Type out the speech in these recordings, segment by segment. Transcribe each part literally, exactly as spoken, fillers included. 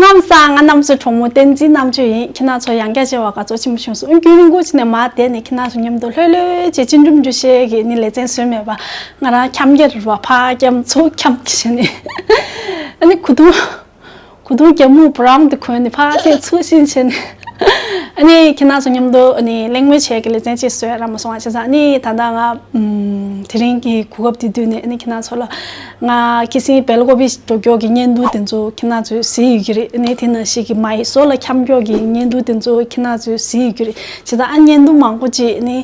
ཁམས་བཟང་། ང་རྣམ་གསུམ་གྲོགས་མོ་བསྟན་འཛིན་རྣམ་དཔྱོད་ཡིན། ཁྱེད་རྣམ་ཚོ་ཡང་བསྐྱར་མཇལ་བ་དགའ་ཚོར་ཆེན་པོ་བྱུང་སོང་། རྒྱུན་རིང་པོ་ཅིག་ནས་མར་བསྡད་ནས་ཁྱེད་རྣམ་ཚོ་མཉམ་དུ་ལྷོད་ལྷོད་བྱས་སྤྱི་འགྲོས་འགྲོ་བཤད་ཀྱི་ནི་ལེ་ཚན་བཟོས་མེད་པ། ང་རང་འཁྱམ་རྒྱག་རེད་པ། ཕར་འཁྱམ་ཚུར་འཁྱམ་བྱས་ནས། ཨ་ནི་གོས་ཐུང་གོས་ཐུང་རྒྱ་སྨུག་བུ་རམ་དེ་གོན་ནས་ཕར་འཐེན་ཚུར་འཐེན་བྱས་ནས། ཨ་ནི་ཁྱེད་རྣམ་ཚོ་མཉམ་དུ་ཨ་ནི་གླེང་མོལ་བྱེད་ཀྱི་ལེ་ཚན་ཅིག་བཟོས་རག་མ་སོང་བ། བྱས་ཙང་ཨ་ནི་ད་ལྟ་ང་ཨམ་དེ་རིང་གི་གོ་སྐབས་དེ་བསྟུན་ནས་ཨ་ནི་ཁྱེད་རྣམ་ཚོ་ལ། ང་ཁ་སང་སྦེལ་ཀོབ་འགྲོ་རྒྱུ་གི་བརྙན་ཐུང་དེ་ཚོ་ཁྱེད་རྣམ་ཚོས་གཟིགས་ཡོད་ཀྱི་རེད། ཨ་ནི་དེ་ནང་བཞིན་གྱི་མའི་སོར་ལ་འཁྱམ་རྒྱུ་གི་བརྙན་ཐུང་དེ་ཚོ་ཁྱེད་རྣམ་ཚོས་གཟིགས་ཡོད་ཀྱི་རེད། བྱས་ཙང་ཨ་བརྙན་ཐུང་མང་པོ་ཅིག་ནི་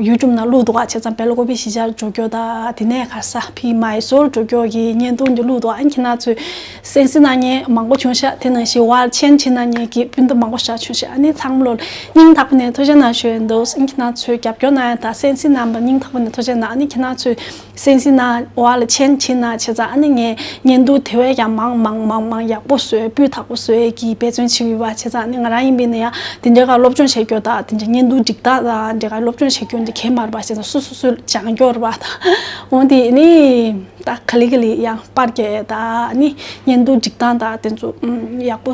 ཡུ་ཊུབ་ནང་བླུགས་འདུག་ག་བྱས་ཙང་སྦེལ་ཀོབ་གཞིས་ཆགས་འགྲོ་རྒྱུ་དང་དེ་ནས་ག་ས་ཕི་མའི་སོར་འགྲོ་རྒྱུ་གི་བརྙན་ཐུང་དེ་བླུགས་འདུག་ཨ་ནི་ཁྱེད་རྣམ་ཚོས་གསན་གཟིགས་གནང་མཁན་མང་པོ་བྱུང་ཤག་དེ་ནང་བཞིན་ཝར་མཆན་བྲིས་གནང་མཁན་གྱི་སྤུན་ཟླ་མང་པོ་ཞིག་བྱུང་ཤག་ཨ་ནི་ཚང་མ་ལོ་སྙིང་ཐག་པ་ནས་ཐུགས་རྗེ་གནང་ཞུ་ཡི་འདུག་ཨ་ནི་ཁྱེད་རྣམ་ཚོས་རྒྱབ་སྐྱོར་གནང་ཡ་དང་གསན་གཟིགས་གནང་བ་སྙིང་ཐག་པ་ནས་ཐུགས་རྗེ་གནང་། ཨ་ནི་ཁྱེད་རྣམ་ཚོས་གསན་གཟིགས་གནང་བ་ལ་མཆན་བྲིས་གནང་བྱས་ཙང་ཨ་ནི་ངས་བརྙན་ཐུང་དེ་བས་ཀྱང་མང་མང་མང་མང་ཡག་པོ་བཟོས་སྤུས་དག་པོ་བཟོས་ཀྱི་འབད་བརྩོན་བྱེད་ཀྱི་ཡོད་པ། བྱས་ཙང་ཨ་ནི་ང་རང་ཡིན་པས་ན་ཡང་དེ་འདྲའི་ག་སློབ་སྦྱོང་བྱེད་རྒྱུ་དང་དེ་འདྲའི་བརྙན་ཐུང་སྒྲིག་སྟངས་དང་འདྲའི་ག་སློབ་སྦྱོང་བྱེད་རྒྱུ་འདི་གལ་མ་རེད་པ། བྱས་ཙང་སོ་སོ་སོས་སྦྱང་རྒྱུ་རེད་པ། ད་འོ་དེ་ནི་ད་ག་ལེ་ག་ལེ་ཡང་པར་རྒྱག་ཡས་དང་ཨ་ནི་བརྙན་ཐུང་སྒྲིག་སྟངས་དང་དེ་ཚོ་ཨུམ་ཡག་པོ་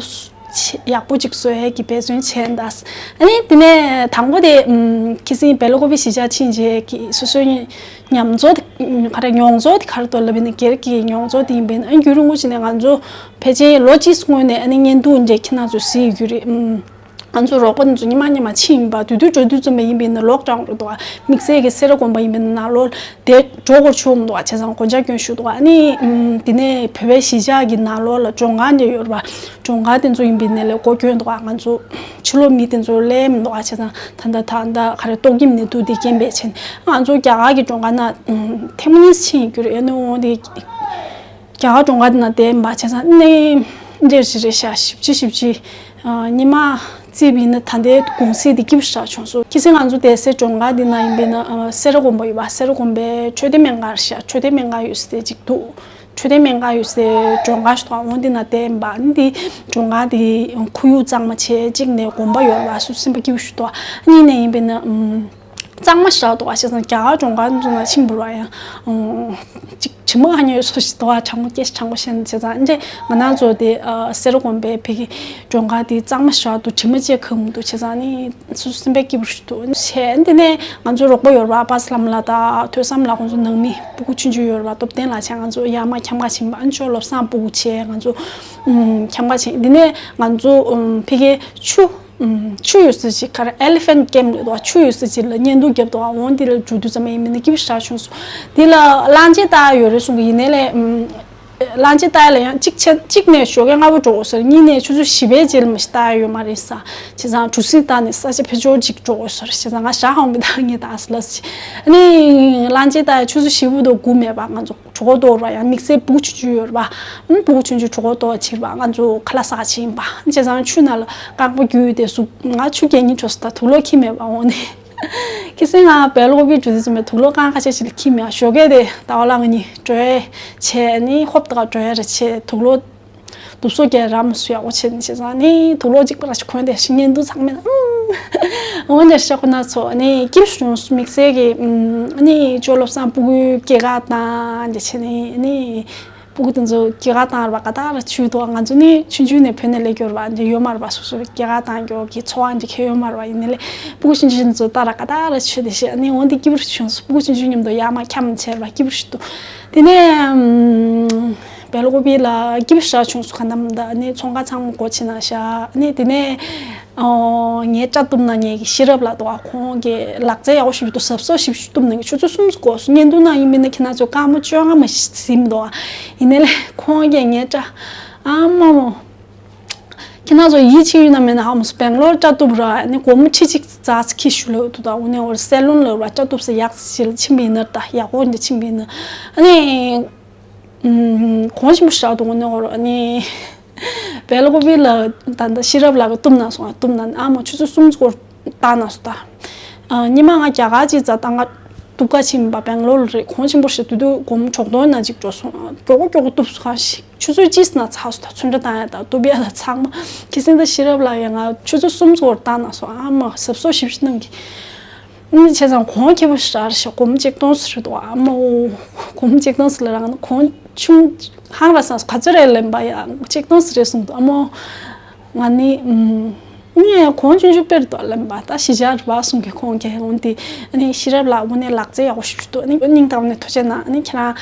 ཆེ་ཡག་པོ་ཅིག་བཟོ་ཡས་ཀྱི་འབད་བརྩོན་བྱས་ད། ཨ་ནི་དེ་ནས་དང་པོ་དེ་ཨུམ་ཁ་སང་སྦེལ་ཀོབ་གཞིས་ཆགས་ཕྱིན་རྗེས་ཀྱི་སོ་སོའི་ཉམས་ཚོར་དེ་ག་རེ་མྱོང་ཚོར་དེ་ག་རེ་འདུག་ལབ་ཡིན་ན་སྒེར་གྱི་མྱོང་ཚོར་དེ་ཡིན་པས་ན་ཨ་རྒྱུན་རིང་པོ་ཅིག་ནས་ང་ཚོ་ཕལ་ཆེར་ལོ་གཅིག་སྔོན་ནས་ཨ་ནི་བརྙན་ཐུང་འདྲ་ཁྱེད་རྣམ་ཚོས་གཟིགས་ཡོད་ཀྱི་རེད། ཨུམ། ང་ཚོ་རོགས་པ་དེ་ཚོ་ཉི་མ་ཉི་མ་ཕྱིན་ཡིན་པ། དུས་དུས་འགྲོ་དུས་ཙམ་པ་ཡིན་པས་ན་ལོག་གྲང་རེད་འདུག་དམིགས་བསལ་གྱི་སེ་ར་དགོན་པ་ཡིན་པས་ན་ནང་ལོགས་དེ་འགྲོ་དགོས་བྱུང་མི་འདུག་བྱས་ཙང་སྒོ་ལྕགས་སྐྱོན་ཞུ་འདུག་ཨ་ནི་ཨུམ་དེ་ནས་བོད་པའི་གཞིས་ཆགས་ཀྱི་ནང་ལོགས་ལ་མགྲོན་ཁང་འདྲ་ཡོད་རེད་པ། མགྲོན་ཁང་དེ་ཚོ་ཡིན་པས་ན་ལས་སྒོ་སྐྱོན་འདུག་ང་ཚོ་ཕྱི་ལོགས་མི་དེ་ཚོ་སླེབས་མི་འདུག་བྱས་ཙང་ད་ལྟ་ད་ལྟ་ག་རེ་ཏོག་དབྱིབས་ནད་དུག་དེ་རྐྱེན་པས་བྱས་ནས་ང་ཚོ་རྒྱ་གར་གྱི་མགྲོན་ཁང་ནང་ཨུམ་ཐེངས་མ་གཉིས་ཕྱིན་ཡོད་ཀྱི་རེད། ཨ་ནི་འོ་དེ། རྒྱ་གར་མགྲོན་ཁང་དེ་ནང་བསྡད་པ་བྱས་ཙང་ནི་འདྲ་ཞིག་རེད་ཤག་ཞིབ་ཅིག་ཞིབ་ཅིག་ཨ་ཉི་མ་རྩིས་པ་ཡིན་ན་ད་ལྟའི་གུང་སེང་དེ་སྐྱིད་པོ་ཞེ་དྲག་བྱུང་སོང་། ཁ་སང་ང་ཚོ་བསྡད་སའི་མགྲོན་ཁང་དེ་ནང་ཡིན་པས་ན་ཨ་སེ་ར་དགོན་པ་ཡོད་པ། སེ་ར་དགོན་པའི་འཕྲོད་བསྟེན་སྨན་ཁང་རེད་ཤག་འཕྲོད་བསྟེན་སྨན་ཁང་ཡོད་སའི་ཅིག་འདུག་འཕྲོད་བསྟེན་སྨན་ཁང་ཡོད་སའི་མགྲོན་ཁང་ཞིག་འདུག་འོ་དེ་ནང་བསྡད་པ་ནི་དེ་མགྲོན་ཁང་དེ་ཁོར་ཡུག་གཙང་མ་བྱས། གཅིག་ནས་དགོན་པ་ཡོད་པ་སུ་སེམས་པ་སྐྱིད་པོ་ཞིག་འདུག་གཉིས་ནས་ཡིན་པས་ན་ཨམ། གཙང་མ་ཞེ་དྲག་འདུག་བ། བྱས་ཙང་རྒྱ་གར་མགྲོན་ཁང་ཚོ་ནང་ཕྱིན་པ་རེད་ཡང་། ཨང་། ཅིག་དྲི་མ་ཨ་ནི་ཡོད་སོ་ཞིག་འདུག་བ། གྲང་མོ་སྐད་ཆ་དྲང་པོ་བཤད་ན། བྱས་ཙང་འདི་ང་རང་ཚོ་དེ་ཨ་སེ་ར་དགོན་པའི་ཕ་གི་མགྲོན་ཁང་དེ་གཙང་མ་ཞེ་དྲག་འདུག་དྲི་མ་ཅིག་གང་མི་འདུག་བྱས་ཙང་ནི་སོ་སོ་སེམས་པ་སྐྱིད་པོ་ཞིག་འདུག་བྱས་འདི་ནས་ང་ཚོ་རོགས་པ་ཡོད་རེད་པ། པ་སི་ལམ་ལགས་དང་ཐོས་བསམ་ལགས་ཁོང་ཚོ་ནང་མི་སྤུ་གུ་ཆུང་ཆུང་ཡོད་རེད་པ། སྟོབས་ལྡན་ལགས་བྱས། ང་ཚོ་ཡར་མར་འཁྱམ་ག་ཕྱིན་པ། ཨ་ནི་ཅོ་བློ་བཟང་སྤུ་གུ་བྱས། ང་ཚོ་ཨུམ་འཁྱམ་ག་ཕྱིན། འདི་ནས་ང་ཚོ་ཨུམ་ཕ་གི་ཆུ། ཨུམ། ཆུ་ཡོད་ས་ཅིག་ག་རེ་elephant camp ལབ་འདུག་བ། ཆུ་ཡོད་ས་ཅིག་ལ་བརྙན་ཐུང་བརྒྱབ་འདུག་བ། འོང་འདི་ལ་འགྲོ་དུས་ཙམ་པ་ཡིན་པས་ན་སྐྱིད་པོ་ཞེ་དྲག་བྱུང་སོང་། འདི་ལ་གླང་ཆེན་ལྟ་ཡ་ཡོད་རེད་གསུང་གི་ཡིན་ནའི་ལས། ཨུམ། གླང་ཆེན་ལྟ་ཡ་ལ་ཡང་གཅིག་ཆ་གཅིག་ནས་ཞོགས་ཀས་སྔ་པོ་འགྲོ་དགོས་ས་རེད། གཉིས་ནས་ཆུ་ཚོད་བཞི་པའི་རྗེས་ལ་མ་གཞི་ལྟ་ཡ་ཡོད་མ་རེད་ས། བྱས་ཙང་གྲུ་གཟིངས་བཏང་ནས་ས་ཆ་ཕྱི་ཕྱོགས་ཅིག་འགྲོ་དགོས་ས་རེད། བྱས་ཙང་ང་ཞག་ཧ་གོ་མི་འདུག་ངས་ད་ཨ་ཟི་ལ་ཟི། ཨ་ནི་གླང་ཆེན་ལྟ་ཡ་ཆུ་ཚོད་བཞི་པོ་དང་དགུ་མེད་པ་ང་ཚོ། གྲོད་ཁོག་ལྟོགས་ར། ཡང་དམིགས་བསལ་སྤུ་གུ་ཆུང་ཆུང་ཡོད་ར་བ། ཨང་། སྤུ་གུ་ཆུང་ཆུང་གྲོད་ཁོག་ལྟོགས་ཕྱིར་བ། ང་ཚོ་ཁ་ལག་ཟ་ཕྱིན་པ། བྱས་ཙང་ཆུ་ནང་ལ་རྐང་པ་རྒྱུས་ཏེ་སུབ། ང་ཆུ་རྐྱལ་སྙིང་བྲོ་སོང་། ད་དུག་ལོག་ཁྱེར་མེད་པ་འོང་ནས། ཁ་སང་ང་སྦེལ་ཀོབ་འགྲོ་དུས་ཙམ་པ་དུག་ལོག་རྐང་ཁ་ཤས་ཤིག་ལ་ཁྱེར་མེད། ཞོགས་ཀས་དེ་ཟླ་བ་ལགས་ང་གཉིས་འགྲོ་ཡས་བྱས་ནི་ཧོབ་ཏེ་ག་འགྲོ་ཡས་རེ་བྱས། དུག་ལོག་དུག་སོ་རྐྱལ་ར་མ་སུ་ཡག་པོ་བྱས་ནས། བྱས་ཙང་ནི་དུག་ལོག་གཅིག་པ་ར་ཞིག་གོན་ཏེ་ཞིག་བརྙན་ཐུང་ཚང་མ་ནི། ཨང་། འོ་འདྲ་ཞིག་ཁོ་ན་ཚོ་ནི་སྐྱིད་པོ་བྱུང་སོང་། དམིགས་བསལ་གྱི་ཨང་། ནི་ཅོ་བློ་བཟང་སྤུ་གུའི་སྐྱེས་སྐར་དང་འདྲ་བྱས་ནས་ནི། སྤུ་གུ་དེ་ཚོ་སྐྱེས་སྐར་བཏང་ར་བ་ག་ད་ར་ཆུ་དོ། ང་ཚོ་ནི་ཆུང་ཆུང་ནས་བོད་ནས་སླེབས་ཀྱི་ཡོད་ར་བ། འདི་ཡོད་མ་ར་བ། སོ་སོ་སྐྱེས་སྐར་བཏང་རྒྱུ་གི་འཚོ་བ་འདི་ཁྱེར་ཡོད་མ་ར་བ། ཡིན་ནའི་ལས་སྤུ་གུ་ཆུང་ཆུང་ཚོ་ལྟ་ར་ག་ད་ར་ཆུ་དེ་བཤད་ནི། འོ་འདི་སྐྱིད་པོ་བྱུང་སོང་། སྤུ་གུ་ཆུང་ཆུང་མཉམ་དུ་ཡར་མར་འཁྱམ་བྱས་ར་བ། སྐྱིད་པོ་ཞིག་འདུག་དེ་ནས་སྦེལ་ཀོབ་ལ་སྐྱིད་པོ་ཞེ་དྲག་བྱུང་སོང་། ཁ་ནམ་ད་ནི་ཚོང་ཁང་ཚང་མ་སྒོ་ཕྱེ་ན་ཤག་ནི་དེ་ནས། ཨོ། ངའི་སྐྲ་གཏུབ་གནང་མཁན་གྱི་ཤེས་རབ་ལགས་འདུག་ག་ཁོང་གིས་ལག་རྩལ་ཡག་པོ་ཞིག་འདུག་གཟབ་གཟབ་ཞིབ་ཞིབ་གཏུབ་གནང་གི། ཆུ་ཚོད་གསུམ་ཙམ་འགོར་སོང་། བརྙན་ཐུང་ནང་ཡིན་པས་ན་ཁྱེད་རང་ཚོ་སྐར་མ་བཅོ་ལྔ་མ་ཞིག་ཟིན་མི་འདུག་ག་ཡིན་ནའི་ལས་ཁོང་གིས་ངའི་སྐྲ་ཨ་མ་མོ། ཁྱེད་རང་ཚོ་ཡིད་ཆེས་ཡོད་ན་མེད་ན་ཧ་མ་སོང་། སྦེང་ལོར་སྐྲ་གཏུབ་ར་ནི་སྒོར་མོ་ཁྲི་གཅིག་ཙམ་ཁྱེར་ཞུ་ལབ་འདུག་ད་འོ་ནས་འོར་སེ་ལོན་ལབ་ར་སྐྲ་གཏུབ་ས་ཡག་ཞིག་ལ་ཕྱིན་པ་ཡིན་ན། ད་ཡག་པོ་འདི་ཕྱིན་པ་ཡིན་ན་ཨ་ནི། ཨུམ། གོང་ཆེན་པོ་ཞིག་འདུག་འོ་ནས་འོར་ཨ་ནི། སྦེལ་ཀོབ་ལ་ད་ལྟ་ཤེས་རབ་ལགས་ཀྱིས་གཏུབ་གནང་སོང་། གཏུབ་གནང་ཨ་མ་ཆུ་ཚོད་གསུམ་སྐོར་བཏང་གནང་སོང་ད། ཨ། སྔོན་མ་ང་རྒྱ་གར་ཅིག་ཙམ་ད་ང་གཏུབ་ག་ཕྱིན་པ་སྦེང་ལོར་རེད། གོང་ཆེན་པོ་ཞིག་དུས་དུས་སྒོར་མོ་དྲུག་སྟོང་ནང་ཅིག་འགྲོ་སོང་། མགྱོགས་པོ་མགྱོགས་པོ་གཏུབ་སོང་། གང་ཞིག་ཆུ་ཚོད་གཅིག་ཙམ་ནང་ཚར་སོང་ད། ཚོན་ཁྲ་བཏང་ཡ་ད་གཏུབ་ཡ་ད་ཚང་མ། ཁ་སང་ད་ཤེས་རབ་ལགས་ཡང་ང་ཆུ་ཚོད་གསུམ་སྐོར་བཏང་གནང་སོང་། ཨ་མ་གཟབ་གཟབ་ཞིབ་ཞིབ་གནང་གི། ཨ་ནི་བྱས་ཙང་གོང་ཁེ་པོ་ཞེ་དྲག་རེད་ཤག་སྒོར་མོ་ཆིག་སྟོང་ཙམ་རེད་འདུག་ཨ་མའོ། སྒོར་མོ་ཆིག་སྟོང་ཙམ་ལ་རག་ན་གོང་ ཆུང་ཧང་ར་སང་ག་ཚོད་རེད་ལབ་པ་ཡ་གཅིག་སྟོང་ཟེར་རེད་གསུངས་འདུག་ཨ་མོ། ང་ནི་ཨུམ། ངས་གོང་ཆུང་ཆུང་དཔེར་དུ་ལབ་པ་ད་བཞི་ཆ་རེད་པ་གསུང་གི་ཁོང་གིས་འོན་ཏེ་ཨ་ནི་ཤེས་རབ་ལགས་དངོས་གནས་ལག་རྩལ་ཡག་པོ་ཞིག་འདུག་ཨ་ནི་སྙིང་ཐག་ནས་ཐུགས་རྗེ་གནང་ཨ་ནི་ཁྱེད་རང་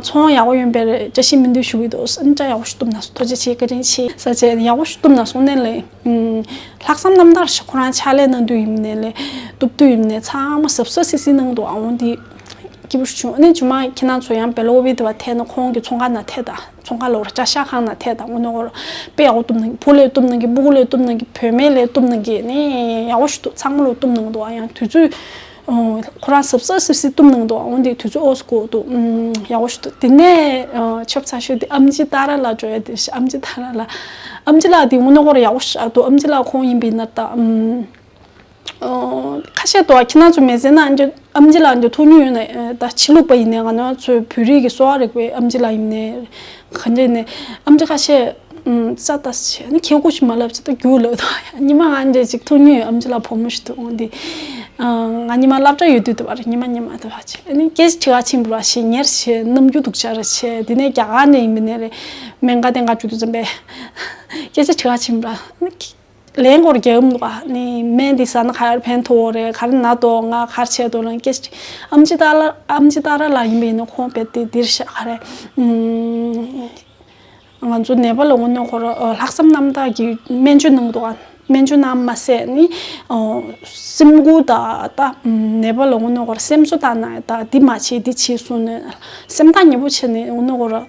ཚོང་ཡག་པོ་ཡོང་པའི་བཀྲ་ཤིས་སྨོན་འདུན་ཞུ་གི་འདུག་ཨ་ནི་སྐྲ་ཡག་པོ་ཞིག་གཏུབ་གནང་སོང་ཐུགས་རྗེ་ཆེ་བཀའ་དྲིན་ཆེ་ས་ཆེ་ཡག་པོ་ཞིག་གཏུབ་གནང་སོང་ནས་ལས། ལྷག་བསམ་རྣམ་དག་ཞིག་ཁོ་རང་ཕྱག་ལས་གནང་དུས་ཡིན་ནའི་ལས་གཏུབ་དུས་ཡིན་ནའི་ཚང་མ་གཟབ་གཟབ་སིག་སིག་གནང་འདུག་ཨ་འོན་ཏེ་སྐྱིད་པོ་ཞིག་བྱུང་ཨ་ནི་ཇུ་མ་ཁྱེད་རང་ཚོ་ཡང་བེ་ལོ་བི་དེ་བ་ཐད་ན་ཁོང་གི་ཚོང་ཁང་ནང་ཐད་ད་ཚོང་ཁང་ལོར་ཅ་ཤ་ཁང་ནང་ཐད་ད་དངོས་གནས་ཁོ་རང་དཔེ་ཡག་པོ་གཏུབ་གནང་གི་བུ་ལས་གཏུབ་གནང་གི་སྤུ་གུ་ལས་གཏུབ་གནང་གི་བུད་མེད་ལས་གཏུབ་གནང་གི་ནི་ཡག་པོ་ཞིག་འདུག་ཚང་མ་ལོ་གཏུབ་གནང་འདུག་ཨ་ཡང་དུས་ཚོད། ཁོ་རང་གཟབ་གཟབ་སིབ་སིབ་གཏུབ་གནང་འདུག་འོན་ཏེ་དུས་ཚོད་ཨོ་སི་གོ་འདུག་ཡག་པོ་ཞིག་འདུག་དེ་ནས་ཆོབ་ཚ་ཤོས་དེ་ཨམ་ཆི་ཏཱ་ར་ལགས་འགྲོ་ཡ་དེ་ཨམ་ཆི་ཏཱ་ར་ལགས་ཨམ་ཆི་ལགས་དེ་དངོས་གནས་ཁོ་རང་ཡག་པོ་ཞིག་འདུག་ཨམ་ཆི་ལགས་ཁོང་ཡིན་པའི་ན་ད་ཁ་ཤས་འདུག་ཁྱེད་རང་ཚོ་མི་ཚེ་ན་ཨམ་ཆི་ལགས་འདི་ཐུག་མྱོང་ཡོད་ན་ད་ཕྱི་ལུགས་པ་ཡིན་ནའི་ང་རང་ཚོའི་བོད་རིགས་ཀྱི་གསོ་བ་རིག་པའི་ཨམ་ཆི་ལགས་ཡིན་ནའི་ག་འདྲ་ཡིན་ནའི་ཨམ་ཆི་ཁ་ཤས། ཙ་ད་བྱས་ནི་ཁྱེད་ཀུ་ཞིག་མ་ལབ་ཅི་ད་རྒྱུགས་ལབ་ད་ཉི་མ་ང་འདྲ་ཅིག་ཐུག་ཉུལ་ཨམ་ཅི་ལགས་བུ་མོ་ཞིག་འདུག་འོང་དེ། ང་ཉི་མ་སློབ་གྲྭ་ཡོད་དུས་དུ་བར་ཉི་མ་ཉི་མ་དུ་བ་བྱས་ནི་སྐད་ཆ་དྲི་བ་ཆེན་པོ་བ་ཞེས་ཉེར་བྱས་རྣམ་འགྱུར་སྡུག་ཅག་རེ་བྱས་དེ་ནས་རྒྱ་གར་ནས་ཡིན་པ་ནས་རེད་སྨན་ཁང་དེ་འགའ་བཅུག་དུས་ཙམ་པས་སྐད་ཆ་དྲི་བ་ཆེན་པོ་ར་ནི་ལན་སྐོར་རྒྱག་གི་མི་འདུག་ག་ནི་སྨན་འདི་ཟ་ན་ག་རེ་ཕན་ཐོགས་རེད་ག་རེ་ན་དོ་ང་ག་རེ་བྱས་དོ་ལ་སྐད་ཆ་ཨམ་ཅི་ཏཱ་ར་ཨམ་ཅི་ཏཱ་ར་ལགས་ཡིན་པ་ཡིན་ན་ཁོང་རྦད་དེ་འདིར་ཤག་ག་རེ། ང་ཚོ་ནད་པ་ལ་དངོས་གནས་ཁོ་རང་ལྷག་བསམ་རྣམ་དག་གིས་སྨན་བཅོས་གནང་འདུག་སྨན་བཅོས་གནང་མ་ཟད་ནི་སེམས་ཁུར་དང་ད་ནད་པ་ལ་དངོས་གནས་ཁོ་རང་སེམས་གསོ་བཏང་ན་ད་འདི་མ་བྱེད་འདི་བྱེད་གསུངས་ནས་སེམས་ཐག་ཉེ་པོ་བྱས་ནས་དངོས་གནས་ཁོ་རང་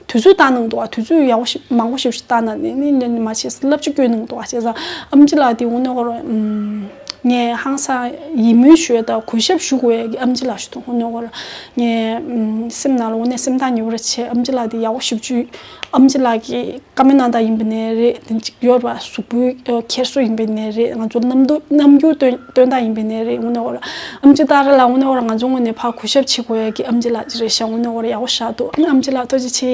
དུས་ཚོད་བཏང་གནང་འདུག་དུས་ཚོད་ཡག་པོ་ཞིག་མང་པོ་ཞིག་བཏང་ན་ནི་ནི་ནི་མ་བྱེད་བསླབ་བྱ་བསྐྱོན་གནང་འདུག་བྱས་ཙང་ཨམ་ཅི་ལགས་དེ་དངོས་གནས་ཁོ་རང་། ངས་ཧང་སང་ཡིད་སྨོན་ཞུ་ཡ་དང་གུས་ཞབས་ཞུ་དགོས་ཡ་གི་ཨམ་ཆི་ལགས་ཞུ་དང་དངོས་གནས་ཁོ་རང་ངས་སེམས་ནང་ལ་དངོས་གནས་སེམས་ཐག་ཉེ་པོ་རེད་བྱས་ཨམ་ཆི་ལགས་དེ་ཡག་པོ་ཞེ་པོ་ཅིག་ཨམ་ཆི་ལགས་ཀྱི་བཀའ་མོལ་གནང་སྟངས་ཡིན་པ་ནས་རེད་དེ་གཅིག་ཡོད་པ་གཟུགས་པོའི་འཁྱེར་སོ་ཡིན་པ་ནས་རེད་ང་ཚོ་རྣམ་རྟོག་རྣམ་འགྱུར་སྟོན་སྟོན་སྟངས་ཡིན་པ་ནས་རེད་དངོས་གནས་ཁོ་རང་ཨམ་ཆི་ཏཱ་ར་ལགས་དངོས་གནས་ཁོ་རང་ང་ཚོ་ངོས་ནས་ཕར་གུས་ཞབས་བྱེད་དགོས་ཡ་གི་ཨམ་ཆི་ལགས་ཅིག་རེད་ཤག་དངོས་གནས་ཁོ་རང་ཡག་པོ་བཞག་འདུག་ཨམ་ཆི་ལགས་ཐུགས་རྗེ་ཆེ།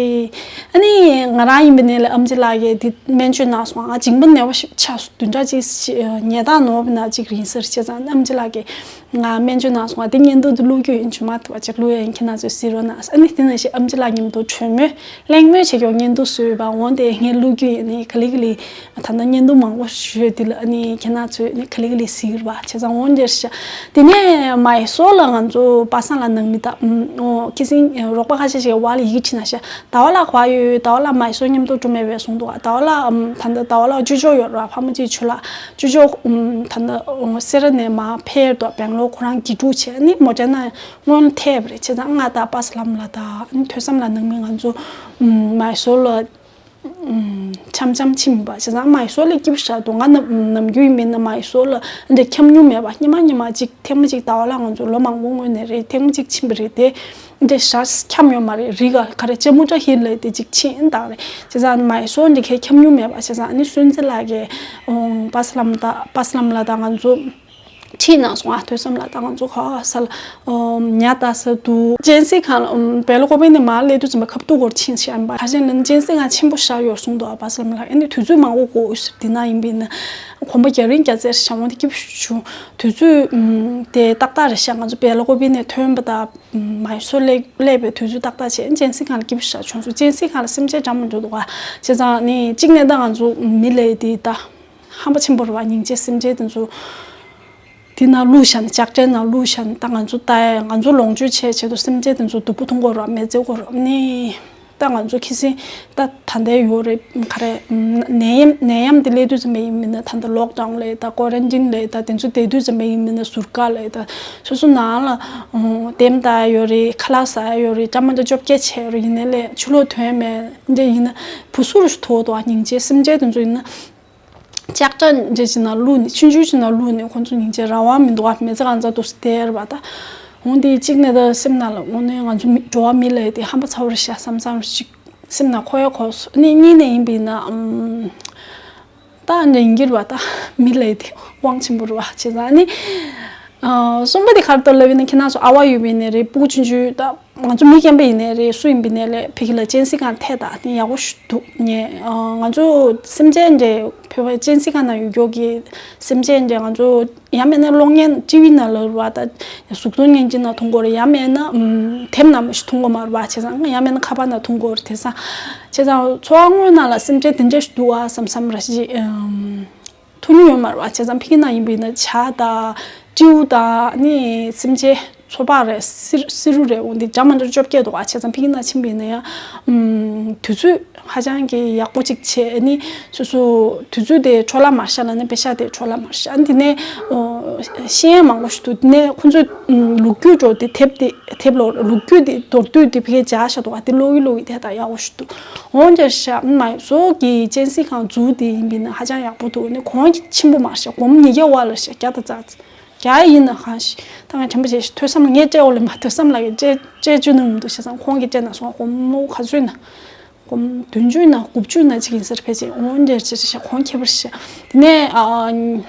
ཨ་ནི་ང་རང་ཡིན་པ་ནས་ལ་ཨམ་ཆི་ལགས་ཀྱིས་འདི་སྨན་བཅོས་གནང་སོང་ང་མཇིང་པ་ནད་པ་ཞིག་ཆགས་སོང་བདུན་ཕྲག་གཅིག་ཉལ་ཐང་ནོར་བ་ན་གཅིག་རིང་སར་བྱས་ཙང་ཨམ་ཆི་ལགས་ཀྱིས་ང་སྨན་བཅོས་གནང་སོང་ང་འདི་བརྙན་ཐུང་འདི་བླུག་རྒྱུ་ཡིན་ཇུ་མ་ཐུབ་པ་ཅིག་བླུག་ཡ་ཡིན་ཁྱེད་རང་ཚོས་གཟིགས་རོགས་གནང་ཨ་ནི་དེ་ནང་བཞིན་ཨམ་ཆི་ལགས་མཉམ་དུ་གྲོས་མོལ་གླེང་མོལ་བྱེད་ཀྱོག་བརྙན་ཐུང་བཟོས་པ་འོང་དེ་ངས་བླུག་རྒྱུ་ཡིན་ནི་ག་ལི་ག་ལི་ད་ལྟ་བརྙན་ཐུང་མང་པོ་ཞུས་འདི་ལ་ཨ་ནི་ཁྱེད་རང་ཚོས་ནི་ག་ལི་ག་ལི་གཟིགས་རོགས་བྱས་ཙང་འོང་འདིར་ཤ་དེ་ནས་མའི་སོ་ལ་ང་ཚོ་པ་སངས་ལ་ནང་མི་ད་ཨོ་ཁི་སིང་རོགས་པ་ཁ་ཤས་ཤིག་བ་ལ་ཡིག་ཕྱིན་ན་ཤ། ཟླ་བ་ལ་ག་ཡོད་ཟླ་བ་ལ་མའི་སོ་མཉམ་དུ་འགྲོ་མེད་པའི་གསུང་འདུག་ཟླ་བ་ལ་ད་ལྟ་ཟླ་བ་ལ་ཅུ་ཅོ་ཡོད་ར་ཕ་མ་གཅིག་ཆུ་ལ་ཅུ་ཅོ་ད་ལྟ་སེ་ར་ནས་མ་ཕེབས་དོ་བེང་ལོར་ཁོ་རང་དགེ་ཕྲུག་བྱས་ནི་མོ་ཅ་ན་སྔོན་ཐེབས་རེད་བྱས་ཙང་ང་ད་པ་སི་ལམ་ལ་ད་ཐོས་བསམ་ལ་ནང་མི་ང་ཚོ་མའི་སོ་ལ་འཆམ་འཆམ་ཕྱིན་པ་བྱས་ཙང་མའི་སོ་ལ་སྐྱིད་པོ་ཞག་འདུག་ང་ནམ་ནམ་རྒྱུན་ཡིན་མིན་ན་མའི་སོ་ལ་འདི་འཁྱམ་མྱོང་མེད་པ་སྙེ་མ་སྙེ་མ་གཅིག་ཐེངས་མ་གཅིག་ཟླ་བ་ལ་ང་ཚོ་ལོ་མང་པོ་སྔོན་ནས་རེད་ཐེངས་མ་གཅིག་ཕྱིན་པ་རེད་དེ། འདི་ཞག་འཁྱམ་ཡོད་མ་རེད་རི་ག་ག་རེ་ཅེ་མུ་ཏྲ་ཧིལ་ལ་དེ་ཅིག་ཕྱིན་དག་རེད་བྱས་ཙང་མའི་སོ་འདི་ཁའི་འཁྱམ་མྱོང་མེད་པ་བྱས་ཙང་ཨ་ནི་སོན་རྩི་ལགས་ཀྱིས་པ་སི་ལམ་ད་པ་སི་ལམ་ལ་ད་ང་ཚོ་ཁྲིད་གནང་སོང་ཨ་ཐོས་བསམ་ལ་ད་ང་ཚོ་ག་ས་ལ་ཉ་ད་ས་དུ་ཅན་སི་ཁང་ལ་བེ་ལ་ཀོ་པི་ནས་མར་སླེབས་དུས་ཙམ་པ་ཁབ་ཏུ་གོར་ཕྱིན་ཤག་ཨམ་པ་ཧ་ཅན་ལན་ཅན་སི་ཁང་ཆེན་པོ་ཤག་ཡོད་གསུངས་འདུག་ཨ་པ་སི་ལམ་ལ་ཨ་ནི་དུས་ཚོད་མང་པོ་འགོར་འདི་ན་ཡིན་པས་ན་གོམ་པ་རྒྱ་རིང་རྒྱ་ཚེར་ཤག་འོང་དེ་སྐྱིད་པོ་བྱུང་དུས་ཚོད་དེ་ཏག་ཏག་རེད་ཤག་ང་ཚོ་བེ་ལ་ཀོ་པི་ནས་ཐོན་པ་ད། མའི་སོ་སླེབས་སླེབས་པའི་དུས་ཚོད་ཏག་ཏག་བྱས་ཅན་སི་ཁང་ལ་སྐྱིད་པོ་ཞེ་དྲག་བྱུང་སོང་ཅན་སི་ཁང་ལ་སེམས་ཅན་འདྲ་མི་འདྲ་འདུག་ག་བྱས་ཙང་ནི་གཅིག་ནས་ད་ང་ཚོ་མི་ལས་དེ་ད་ཧམ་པ་ཆེན་པོ་རེད་བ་སྙིང་རྗེ་སེམས་ཅན་དེ་ཚོ་དེ་ན་བླུགས་བཞག་ནས་ལྕགས་ཁྲའི་ནང་བླུགས་བཞག་ནས་ད་ང་ཚོ་ད་ང་ཚོ་ལོངས་སྤྱོད་བྱས་བྱས་དུས་སེམས་ཅན་དེ་ཚོ་སྡུག་པོ་མཐོང་གི་རེད་བ་མི་ཚེ་གི་རེད་བ་ནི། ད་ང་ཚོ་ཁྱི་སེང་ད་ད་ལྟའི་ཡོད་རེད་ག་རེ་ནད་ཡམས་ནད་ཡམས་དེ་སླེབས་དུས་ཙམ་པ་ཡིན་མིན་ན་ད་ལྟ་ལོག་ཌའུན་ལས་ད་ཀོ་རན་ཊིན་ལས་ད་དེ་ཚོ་བསྡད་དུས་ཙམ་པ་ཡིན་མིན་ན་ཟུར་བཀག་ལས་ད་སོ་སོ་ནང་ལ་ལྟད་མོ་ལྟ་ཡ་ཡོད་རེད་ཁ་ལག་ཟ་ཡ་ཡོད་རེད་ཅ་མ་ད་བཅོ་བརྒྱད་བྱས་ཡོད་རེད་ཡིན་ནའི་ལས་ཕྱི་ལོགས་ཐོན་མེད་འདི་ཡིན་ན་བུ་སུ་རུ་ཞིག་དོ་དོ་སྙིང་རྗེ་སེམས་ཅན་དེ་ཚོ་ཡིན་ན། ལྕགས་ཁྲ་འདྲ་ཅིག་ནང་བླུགས་ནས་ཆུང་ཆུང་ཅིག་ནང་བླུགས་ནས་ཁོང་ཚོ་སྙིང་རྗེ་རང་དབང་མི་འདུག་ཨ་མི་ཚེ་གང་ཚ་འདུག་སེ་བསྡད་ར་བ་ད། འོང་དེ་གཅིག་ནས་ད་སེམས་ནང་ལ་དངོས་གནས་ང་ཚོ་མི་འགྲོ་བ་མི་ལ་དེ་ཧམ་པ་ཚ་བོ་རེད་ཤག་བསམ་བསམ་རེ་ཅིག་སེམས་ནང་འཁོར་ཡ་འཁོར་སོང་ནི་གཉིས་ནས་ཡིན་པ་ཡིན་ན་ཨམ། ད་འདྲ་ཡིན་གྱི་ར་བ་ད་མི་ལ་དེ་དབང་ཆེན་པོ་ར་བ་བྱས་ཙང་ནི། ཨ། གསུམ་པ་དེ་ག་རེ་འདུག་ལབ་ཡིན་ན། ཁྱེད་རང་ཚོ་ཨ་བ་ཡོད་པ་ཡིན་ནའི་རེད། སྤུ་གུ་ཆུང་ཆུང་། ད་ང་ཚོ་མི་རྒན་པ་ཡིན་ནའི་རེད། སུ་ཡིན་པ་ཡིན་ནའི་རེད། ཕ་གི་ལ་གཅན་གཟན་སྒང་ཐད་ད་དེ་ཡག་པོ་ཞིག་འདུག་ངས། ཨ། ང་ཚོ་སེམས་ཅན་འདྲ། བོད་པ་གཅན་གཟན་སྒང་ན་ཡོད་རྒྱུ་གི་སེམས་ཅན་འདྲ། ང་ཚོ་ཡང་མེད་ན་གློག་བརྙན་ཊི་ཝི་ནང་ལ་རེད་པ། ད་གཟུགས་མཐོང་བརྙན་འཕྲིན་ནང་མཐོང་གི་ཡོད་རེད། ཡང་མེད་ན། ཨམ། དེབ་ནང་མ་གཏོགས་མཐོང་གི་མ་རེད་པ། བྱས་ཙང་ཡང་མེད་ན་ཁ་པར་ནང་མཐོང་གི་ཡོད་རེད། དེང་སང་བྱས་ཙང་འཚོ་བ་དངོས་ནང་ལ་སེམས་ཅན་དེ་འདྲ་ཞིག་འདུག་ཨ་བསམ་བསམ་ར་ཞིག་ཨམ། ཐུག་མྱོང་ཡོད་མ་རེད་པ། བྱས་ཙང་ཕ་གི་ནང་ཡིན་པ་ཡིན་ན་བྱ་དང་སྤྲེའུ་དང་ནི་སེམས་ཅན་མཚོ་འབག་རེད། བསེ་རུ་རེད། འོ་འདི་འདྲ་མི་འདྲ་བཅོ་བརྒྱད་འདུག་པ། བྱས་ཙང་ཕ་གི་ནང་ཕྱིན་པ་ཡིན་ན་ཡང་། ཨམ། དུས་ཚོད་ཧ་ཅང་གི་ཡག་པོ་ཅིག་བྱས་ནི། སོ་སོ་དུས་ཚོད་དེ་འཕྲོ་བརླག་མ་བྱས་ལབ་ན་པེ་ཤག་དེ་འཕྲོ་བརླག་མ་བྱས། ཨ། འདི་ནས་ཤེས་ཡ་མང་པོ་ཞིག་འདུག་དེ་ནས་ཁོང་ཚོས་ལོ་རྒྱུས་འགྲོ་དེ་དེབ་དེ། དེབ་ལོ་ལོ་རྒྱུས་དེ་མདོར་བསྡུས་དེ་ཕ་གིར་སྦྱར་བཞག་འདུག་པ། དེ་ཀློག་གི་ཀློག་གི་དེ་ད་ཡག་པོ་ཞིག་འདུག་འོ་འདྲ་ཤག་མ་ཡི་སོ་གི་གཅན་གཟན་སྒང་འཛུགས་དེ་ཡིན་པ་ཡིན་ན་ཧ་ཅང་ཡག་པོ་འདུག་ནི་གོང་ཆེན་པོ་མ་བྱས། སྒོར་མོ་ཉིས་བརྒྱ་བར་ལ་བྱས། བརྒྱ་དང་རྩ་བརྒྱ་ཡིན་ན་གང་ཞིག་ད་ང་དྲན་པ་བྱས་ཤིག་ཐོས་བསམ་ལ་ངས་སྤྲད་འོ་ལེ་མ། ཐོས་བསམ་ལ་གི་སྤྲད་སྤྲད་བཅུག་ནི་མི་འདུག་བྱས་ཙང་ཁོང་གི་སྤྲད་ན་སོང་། སྒོར་མོ་ག་ཚོད་ན། སྒོར་མོ་བདུན་ཅུ་ན་དགུ་བཅུ་ན་གཅིག་ཡིན་ས་རེད། ཕལ་ཆེར་འོ་འདྲ་བྱས་བྱས་ཁོང་ཁྱད་པར་ཞིག་དེ་ནས། ཨ།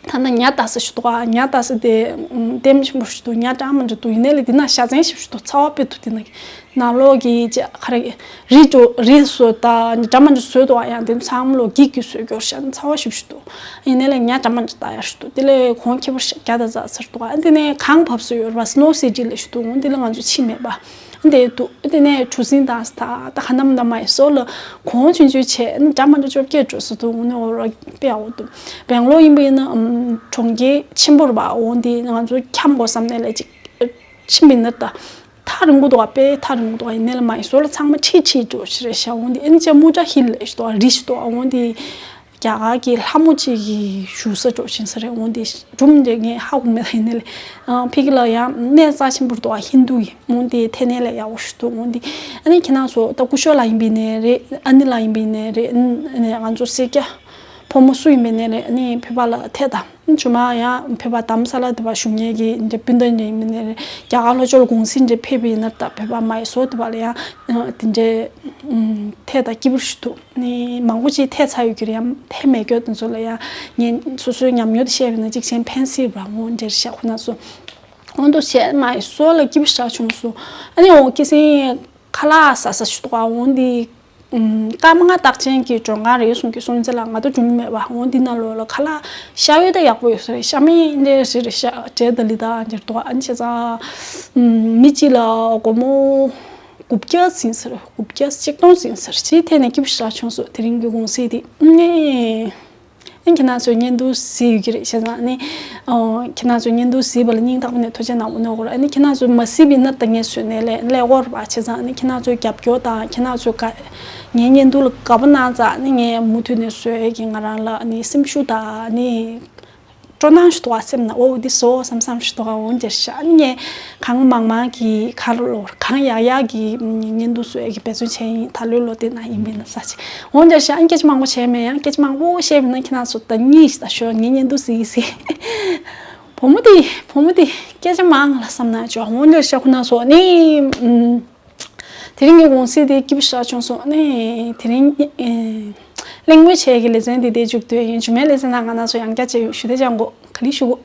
ད་ནི་ཉ་ལྟ་ས་ཞིག་འདུག་ག་ཉ་ལྟ་ས་དེ་ལྟད་མོ་ཆེན་པོ་ཞིག་འདུག་ཉ་གྲངས་མང་པོ་འདུག་ཡིན་ནའི་ལས་དེ་ན་བྱ་ཚན་ཞིག་འདུག་ཚ་བ་དཔེ་འདུག་དེ་ན་ནང་ལོགས་ཀྱི་ཅ་ག་རེ་རི་ཅོ་རི་བཟོས་ད་གྲངས་མང་པོ་བཟོས་འདུག་ཡང་དེ་ཚང་མ་ལོ་འགྱིག་གིས་བཟོས་ཀྱོར་ཤག་ཚ་བ་ཞིག་འདུག་ཡིན་ནའི་ལས་ཉ་གྲངས་མང་པོ་ལྟ་ཡག་ཞིག་འདུག་དེ་ལས་གོང་ཁེ་པོ་ཞིག་བརྒྱ་དང་རྩ་ཚར་འདུག་ཨ། དེ་ནས་གངས་བབས་སུ་ཡོད་ར་སི་ནོ་སི་ཊི་ལ་ཞིག་འདུག་འོ་དེ་ལ་ང་ཚོ་ཕྱིན་མེད་པ། འདི་འདུག་དེ་ནས་གྲུ་གཟིངས་དང་ད་ད་ག་ནམ་ན་མ་ཡི་སོགས་ལ་གོང་ཆུང་ཆུང་བྱས་ནས་གྲངས་མང་པོ་བཅོ་བརྒྱད་འགྲོ་སྲིད་འདུག་འོ་ནས་འོ་ར་དཔེ་ཡག་པོ་འདུག་བེང་ལོར་ཡིན་པ་ཡིན་ན་ཨམ་གྲོང་ཁྱེར་ཆེན་པོ་རེད་པ། འོ་འདི་ང་ཚོ་འཁྱམ་དགོས་བསམ་ནས་ལས་ཅིག་ཕྱིན་པ་ཡིན་ན་ད་ཐག་རིང་པོ་འདུག་པ། དཔེ་ཐག་རིང་པོ་འདུག་ཡིན་ནའི་ལས་མ་ཡི་སོགས་ལ་ཚང་མ་ཁྲིད་ཁྲིད་འགྲོ་ཞིག་རེད་ཤག་འོ་འདི་ཨེ་ནི་ཅག་མུ་ཏྲ་ཧིལ་ལ་ཞིག་འདུག་རི་ཞིག་འདུག་འོ་འདི། རྒྱ་གར་གྱི་ལྷ་མོ་གཅིག་གི་བཞུགས་ས་འགྲོ་བཞིན་ས་རེད། འོ་འདི་སྒྲུང་འདི་ངས་ཧ་གོ་མེད། ད་ཡིན་ནའི་ལས་ཕ་གི་ལ་ཡང་གནས་རྩ་ཆེན་པོ་འདུག་པ། ཧིན་དུ་ཡི། འོ་འདི་ཐད་ནས་ལས་ཡག་པོ་ཞིག་འདུག་འོ་འདི་ཨ་ནི་ཁྱེད་རང་ཚོ་ད་སྐུ་ཞབས་ལགས་ཡིན་པ་ཡིན་ནའི་རེད། ཨ་ནེ་ལགས་ཡིན་པ་ཡིན་ནའི་རེད། ཨ་ནི་ང་ཚོ་སེར་སྐྱ་ཕོ་མོ་སུ་ཡིན་པ་ཡིན་ནའི་རེད། ཨ་ནི་བོད་པ་ལ་ཐད་ད། ཨ་ནི་ཇོ་མ་ཡང་བོད་པ་དྷ་རམ་ས་ལ་དེ་པར་བཞུགས་མཁན་གྱི་འདྲ་སྤུན་ཟླ་འདྲ་ཡིན་པ་ཡིན་ནའི་རེད། རྒྱ་གར་ལྷོ་ཕྱོགས་ལ་གུང་སེང་འདྲ་ཕེབས་པ་ཡིན་ན་ད་བོད་པ་མ་ཡི་སོགས་དེ་པར་ལ་ཡང་དེ་འདྲའི་ཐད་ད་སྐྱིད་པོ་ཞིག་འདུག་ནི་མང་པོ་ཅིག་ཐད་ཚར་ཡོད་ཀྱི་རེད། ཡང་ཐད་མེད་མཁན་དེ་ཚོ་ལ་ཡང་ངས་སོ་སོའི་ཉམས་མྱོང་དེ་བཤད་པ་ཡིན་ན་གཅིག་གཞན་ཕན་སྲིད་པ་འོང་འདྲ་བཤད་ཁོ་ན་སོ། འོང་དུ་བཤད་མ་ཡི་སོ་ལ་སྐྱིད་པོ་ཞིག་བྱུང་སོང་། ཨ་ནི་འོང་ཁྱི་སེང་ཁ་ལག་ཟ་ས་ཞིག་འདུག་ག་འོང་འདི་སྐར་མ་ལྔ་རྟགས་ཅན་གྱི་མགྲོན་ཁང་རེད་གསུང་གི་སོང་ཙི་ལ་ང་ད་བྱུང་མེད་པ། འོང་འདི་ན་ལོ་ལ་ཁ་ལག་ཤ་ཡོད་ད་ཡག་པོ་ཡོད་ས་རེད། ཤ་མེད་འདྲ་ཞིག་རེད། ཤ་འདྲ་ད་ལི་ད་འདྲ་འདུག་ཨ་ནི་བྱས་ཙང་མི་གཅིག་ལ་སྒོར་མོ། དགུ་བརྒྱ་ཟིན་ཟེར། དགུ་བརྒྱ་གཅིག་སྟོང་ཟིན་ཟེར། ཅིའི་ཐད་ནས་སྐྱིད་པོ་ཞེ་དྲག་བྱུང་སོང་དེ་རིང་གི་གུང་སེང་དེ། ཨ་ནི་ཁྱེད་རང་ཚོས་བརྙན་ཐུང་གཟིགས་ཡོད་ཀྱི་རེད་བྱས་ཙང་ནི། ཨོ། ཁྱེད་རང་ཚོས་བརྙན་ཐུང་གཟིགས་པ་ལ་སྙིང་ཐག་པ་ནས་ཐུགས་རྗེ་གནང་འོ་ནོ་གོ་ར། ཨ་ནི་ཁྱེད་རང་ཚོས་མ་གཟིགས་པ་ཡིན་ན་ད་ངས་བཟོས་ནས་ལས་ལས་འོར་བ་བྱས་ཙང་ནི་ཁྱེད་རང་ཚོས་རྒྱབ་སྐྱོར་དང་ཁྱེད་རང་ཚོས་དགའ་ངའི་བརྙན་ཐུང་ལ་དགའ་པོ་གནང་ཙང་ནི་ངས་མུ་མཐུད་ནས་བཟོས་ཀྱི་ང་རང་ལ་ནི་སེམས་ཤུགས་དང་ནི། སྤྲོ་སྣང་ཞིག་འདུག་ག་སེམས་ན་འོ་འདི་བཟོ་བསམ་བསམ་ཞིག་འདུག་ག་འོ་འདིར་བཞག་ཨ་ནི་ངས་གང་མང་མང་གི་ཁར་ལོར་གང་ཡག་ཡག་གི་བརྙན་ཐུང་བཟོ་ཡག་གི་འབད་བརྩོན་བྱས་ཡིན། ད་ལོའི་ལོ་དེ་ན་ཡིན་པས་ན་ས་ཆེ་འོ་འདིར་བཞག་ཨ་ནི་སྐད་ཆ་མང་པོ་བྱས་མེད། ཡང་སྐད་ཆ་མང་པོ་བཤད་པ་ཡིན་ན་ཁྱེད་རང་ཚོ་ད་གཉིད་ཞིག་ད་ཤོར། ངའི་བརྙན་ཐུང་གཟིགས་གཟིགས། བུ་མོ་དེ་བུ་མོ་དེ་སྐད་ཆ་མང་ལ་བསམ་ན་ཅོ་འོ་འདིར་བཞག་ཁོ་ན་སོ་ནི། དེ་རིང་གི་གུང་སེང་དེ་སྐྱིད་པོ་ཞེ་དྲག་བྱུང་སོང་ནི། དེ་རིང་ཨེ་གླེང་མོལ་བྱེད་ཀྱི་ལེ་ཚན་དེ་དེ་མཇུག་བསྡུས་ཡིན། རྗེས་མའི་ལེ་ཚན་ནང་ང་རང་ཚོ་ཡང་བསྐྱར་མཇལ་ཡོང་། ཞུ་བདེ་ཅང་གོ་ག་ལི་ཞུ་གོ།